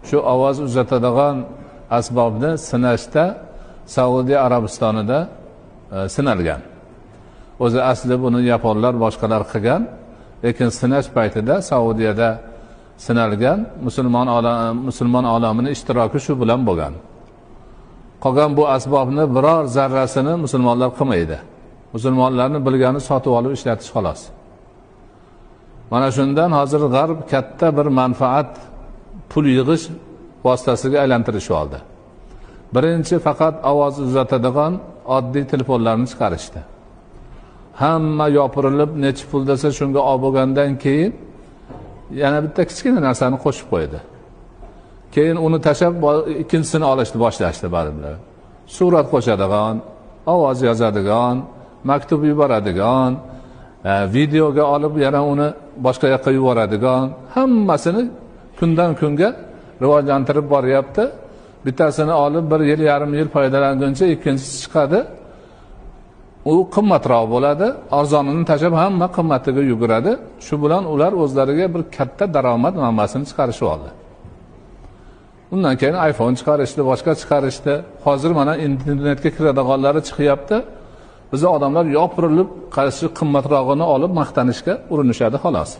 Shu ovoz uzatadigan asbobni sinashda Saudiya Arabistonida sinalgan. O'zi asli buni yaponlar, boshqalar qilgan, lekin sinash paytida Saudiyada sinalgan, musulmon olamini ishtiroki shu bilan bo'lgan. Qolgan bu asbobni biror zarrasini musulmonlar qilmaydi. Musulmonlarni bilgani sotib olib ishlatish xolos. Mana shundan hozir G'arb katta bir manfaat, pul yig'ish vositasiga aylantirishib oldi. Birinchi faqat ovoz uzatadigan oddiy telefonlarni chiqarishdi. Hamma yopirilib necha pul desa shunga olib bo'lgandan keyin yana bitta kichkina narsani qo'shib qo'ydi. Keyin uni tashlab ikkinchisini olishni boshlashdi baribir. Surat qo'shadigan, ovoz yozadigan, maktub yuboradigan, videoga olib yana uni boshqa yoqqa yuboradigan, hammasini kundan kunga rivojlantirib boryapti. Bittasini olib bir yil, yarim yil foydalanguncha ikkinchisi chiqadi. U qimmatroq bo'ladi, arzonini tashlab hamma qimmatiga yuguradi. Shu bilan ular o'zlariga bir katta daromad manbasini chiqarishib oldi. Undan keyin iPhone chiqarishdi, boshqa chiqarishdi. Hozir mana internetga kiradiganlari chiqyapti. Bizni odamlar yopirilib, qaysi qimmatrog'ini olib maqtanishga urinishadi xolos.